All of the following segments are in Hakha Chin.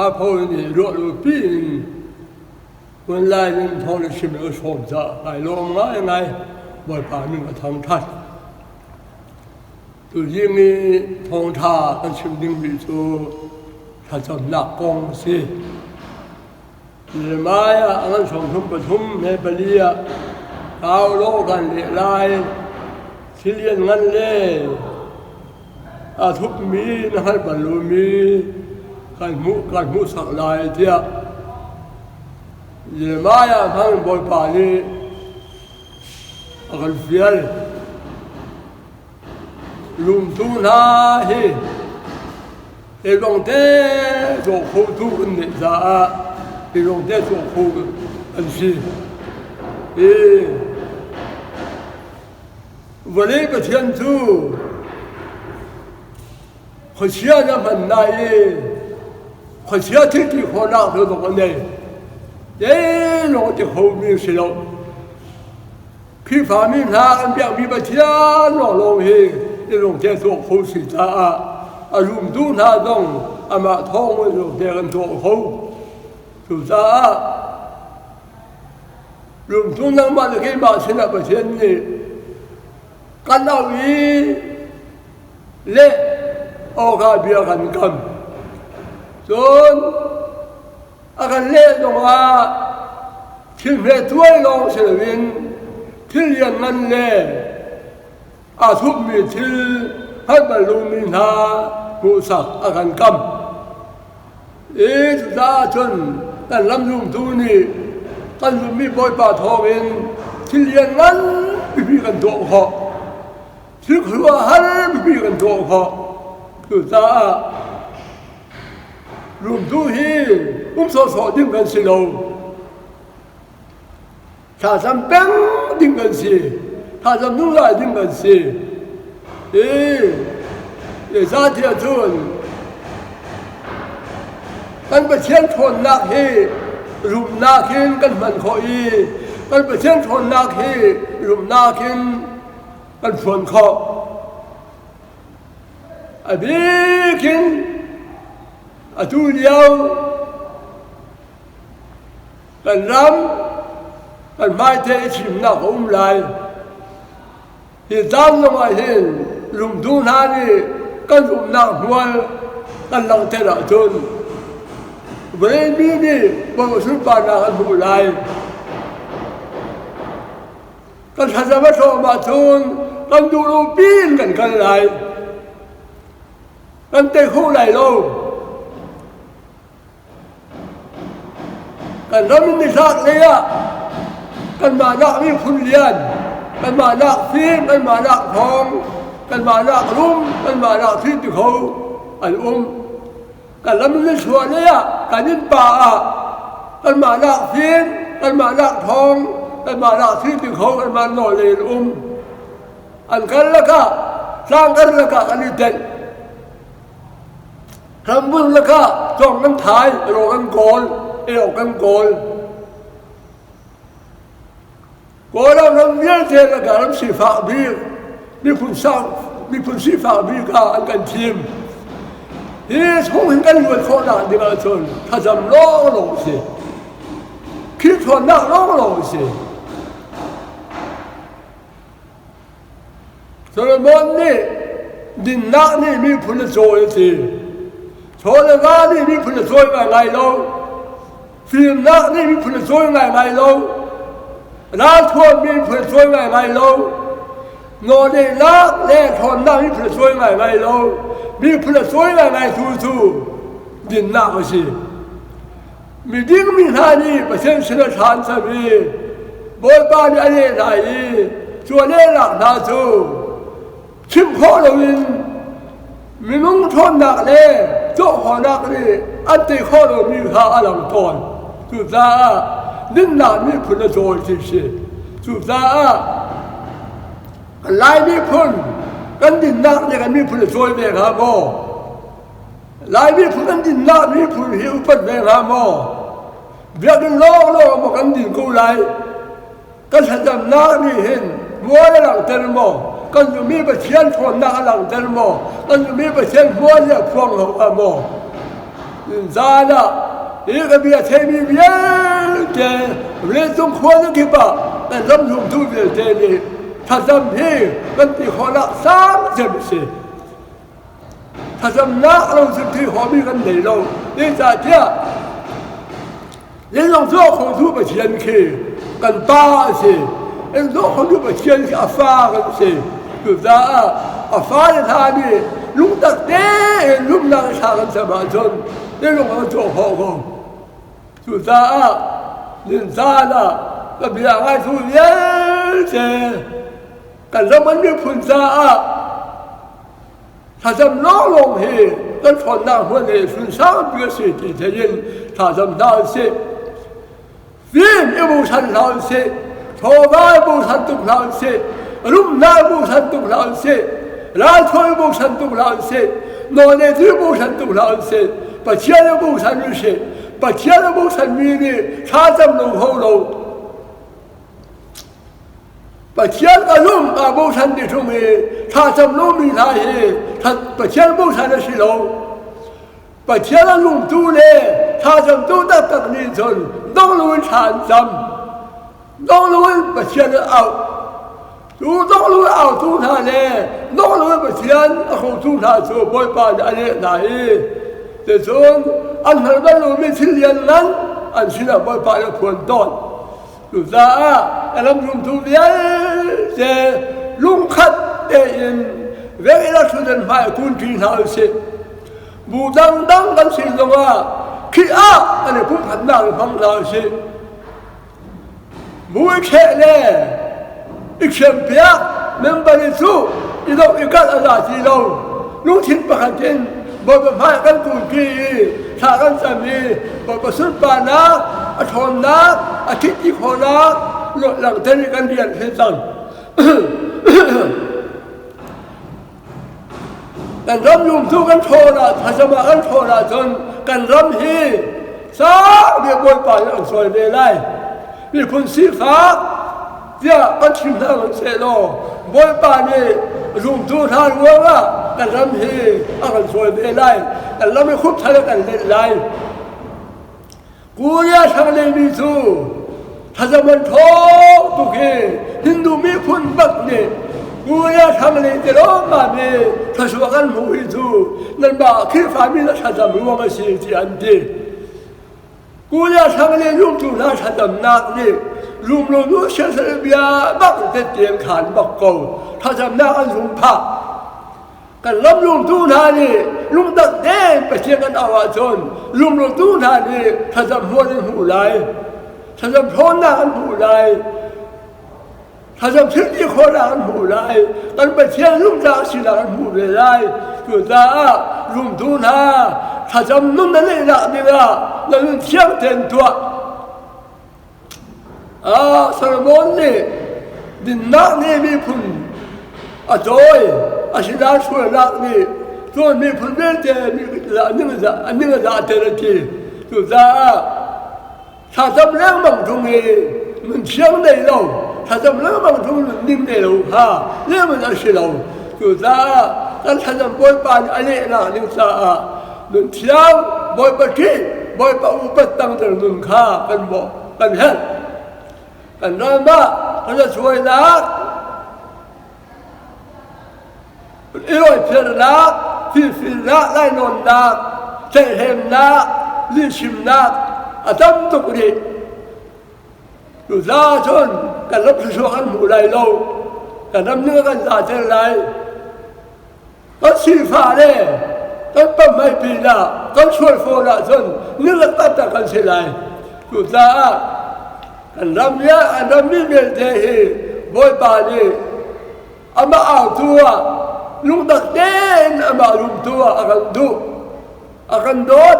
Sapho nih ruah lo piin online in thawng na chim lo sawm caah kai lawm ngaingai. Bawipa min ka thangṭhat. Tuzing i thawngṭha kan chim dingmi cu thlacamnak kong a si. Nehemiah a ngan 33 he pali ah kau law kan leh lai. Thil lianngan le a thupmi na hngalh bal lomi kan hmuh kan hmuhsak lai tiah Jeremiah hmang Bawipa nih a kan fial. Lumtu hna hi Eilawngte cawh khotu kan neih caah eilawngte cawh kho an si. I vawlei Pathian cu khuachia na hman lai i khuachia thil ti khawhnak cu zong a nei. Zeilawng ti khomi si lo. Khrihfami hna kan biakmi Pathian lawnglawng hi i lungte tuah kho si caah a zumtu hna zong amah thawng in lungte kan tuah kho. Cucaah zumtu nangmah le keimah sinah Pathian nih kan auh i leh awkah bia kan kam. Cun a kan leh zongah thil hmetuai lawng si loin thil lianngan le aa thupmi thil hngalh bal lomi hna hmuhsak a kan kam. I cucaah cun kan lam zumtu nih kan zumhmi Bawipa thawngin thil lianngan pipi kan tuah khawh. Thil khuaruahhar pipi kan tuah khawh. Cucaah Rumtu hi um sawhsawh ding kan si lo. Thlacam peng ding kan si. Thlacam zungzal ding kan si. I zeicahtiah cun kan Pathian ṭhawnnak hi rumnak in kan hman khawh i kan Pathian ṭhawnnak hi rumnak in kan phuan khawh. A bik in atu lio kan ram kan hmaite i thimnak a um lai. Hi caan zongah hin zumtu hna nih kan zumhnak hmual kan langhter ahcun vawlei mi nih Bawipa sunparnak an hmuh lai. Kan thlacam a hlawm ahcun kan duh lo piin kan kal lai. Kan tei kho lai lo. Kan ram in nitlak lei ah kanmah nak miphun lian, kanmah nak fim, kanmah nak thawng, kanmah nak rum, kanmah nak thil ti kho an um. Kan ram in nichuah lei ah kan innpa ah kanmah nak fim, kanmah nak thawng, kanmah nak thil ti kho, kanmah nawl lei in um. An kal lakah tlang kar lakah kan i tenh. Rambun lakah cawng kan thai, raw kan kawl, eo kan kawl. Kawlram ram vialte lakah ram sifak bik, miphun sang, miphun sifak bik ah an kan thim. Hi chung hin kan luat khawhnak ding ahcun thlacam lawnglawng si. Khrih ṭhawnnak lawnglawng si. Solomon nih dinnak nih miphun a cawi a ti. Chaw le va nih miphun a cawi ngaingai lo. Fimnak nih miphun a cawi ngaingai lo. Ralthuam miphun a cawi ngaingai lo. Nawlngeihnak le ṭhawnnak miphun a cawi ngaingai lo. Miphun a cawi ngaingai tu cu dinnak a si. Miding mi hna nih Pathian sin a thla an cam i Bawipa nih a leh hna i cu a lehnak hna cu chim khawh loin minung ṭhawnnak le cawh khawhnak nih an tei khawh lomi kha a lang tawn. Cucaah dinnak miphun a cawl ti si. Cucaah Lai miphun kan dinnak nih kan miphun a cawi ve hnga maw? Lai miphun kan dinnak miphun hi upat ve hnga maw? Biakinn lawnglawng maw kan din ko lai? Kan thlacamnak nih hin mual a langhter maw? Kan zumhmi Pathian ṭhawnnak a langhter maw? Kan zumhmi Pathian hmual hi a phuang lo hnga maw? Zan ah hi ka bia theimi vialte vawleicung khuazakip ah kan ram zumtu vialte nih thlacam hi kan ti khawhnak sang cem a si. Thlacamnak lo cun ti khawhmi kan nei lo. Zeicahtiah Zeizong tuah khotu Pathian khi kan Pa a si. Zeizong khotu Pathian khi a fa kan si. Cucaah a fale hna nih lungtak tein rumnak thla kan cam ahcun zeizong kan tuah khawh ko. Cucaah ninzaan ah ka bia ngaitu vialte kan ram an miphun caah Thlacam lawnglawng hi kan ṭhawnnak hmun hi sunsangpi a si ti thei in thlacam hna usih. Fim i bochan hlah usih. Chawva i bochan tuk hlah usih. Rumnak i bochan tuk hlah usih. Ralthawi i bochan tuk hlah usih. Nawlneitu i bochan tuk hlah usih. Pathian i bochan usih. Pathian i bochanmi nih thlacam lo ho lo. Pathian ka zumh aa bochan ti ṭung i thlacam lomi hna hi Pathian bochan a si lo. Pathian a zumtu le thlacamtu taktak nih cun dong loin thla an cam. Dong loin Pathian an auh. Cu dong loin autu hna le dong loin Pathian a hrutu hna cu Bawipa nih a leh hna i ticun an hngal bal lomi thil lianngan an sinah Bawipa nih a phuan tawn. Cucaah a lam zumtu vialte lungkhat tein vek a ṭhutdan hmai kunṭi hna usih. Bu dangdang kan si zongah Khrih ah kan i pumkhatnak in hmang hna usih. Bu i ṭheh le i ṭhiampiak member i cuh i doh i kalh a za ti lo. Lungthin pakhat in Bawipa hmai kan kunpi i thla kan cam i Bawipa sunparnak a ṭhawnnak a thihpi khawhnak langhter i kan rian hi cang. Kan ram lungthu kan ṭhawn ah thlacam ah kan ṭhawn ahcun kan ram hi sang bik Bawipa nih an sawi ve lai. Miphun sifak tiah kan chim hna hmanh sehlaw Bawipa nih zumtu hna ruangah kan ram hi a kan sawi ve lai. Kan ram hi khupthal kan let lai. Korea thlanglei mi cu thlacam an ṭhawng tuk i Hindu miphun bak nih Korea thlanglei te lawngmah nih thluachuah kan hmuh hi cu nanmah Khrihfami na thlacam ruang a si tiah an ti. Korea thlanglei zumtu hna thlacamnak nih zumlotu siasal bia bak tette an khaan bak ko. Thlacamnak an zum phah. Kan ram zumtu hna nih lungtak tein Pathian kan auh ahcun zumlotu hna nih thlacam hmual an hmuh lai. Thlacam ṭhawnnak an hmuh lai. Thlacam thilti khawhnak an hmuh lai. Kan Pathian zumtlak sinak an hmuh ve lai. Cucaah zumtu hna thlacam nun na neihnak dingah na nun thiang tein tuah. Ah, Solomon nih dinnak nih miphun a cawi, asinain sualnak nih cun miphun vialte a ning a zahter a ti. Cucaah thlacam lengmang ṭung i nun thiang nei lo, thlacam lengmang ṭung nun ning nei lo kha lehman a si lo. Cucaah kan thlacam Bawipa nih a lehnak ding caah nun thiang Bawipa ṭih Bawipa upat tangter nun kha kan bawh kan herh. Kan ram ah kan suainak i rawiphiarnak, fimfirnak, lainawnnak, tlaihhremnak, lihchimnak a tam tuk rih. Cucaah cun kan ram thluachuah kan hmu lai lo. Kan ram ning a kan zater lai. Kan sifah le kan pamhmai pinah kan sual fawn ahcun nilak taktak kan si lai. Cucaah kan ram le an rammi vialte hi Bawipa nih amah autu ah lungtak tein amah rumtu ah a kan duh. A kan dawt.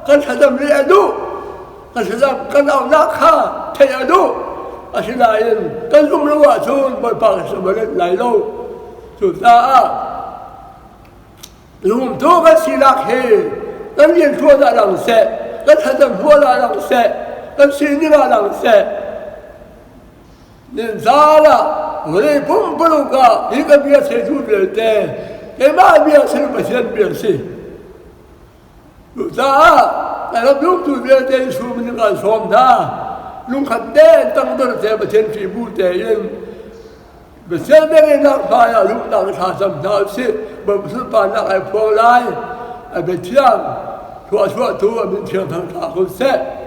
Kan thlacam rih a duh. Kan thlacam kan auhnak kha theih a duh. Asinain kan zumh lo ahcun Bawipa kan sam a ret lai lo. Cucaah zumtu kan sinak hi kan rianṭuan ah lang seh, kan thlacam hmual ah lang seh, kan sining ah lang seh. Ninzal ah vawlei pumpuluk ah hi ka bia theitu vialte keimah bia si Pathian bia si. Cucaah Lairam zumtu vialte Jesuh min in kan sawm hna. Lungkhat tein tangdor te Pathian ṭih bu tein Pathian biakinn hmai ah zumhnak thla cam hna usih. Bawipa sunparnak ai phuang lai. A biathiang thluachuahtu a min thiang thangṭha ko seh.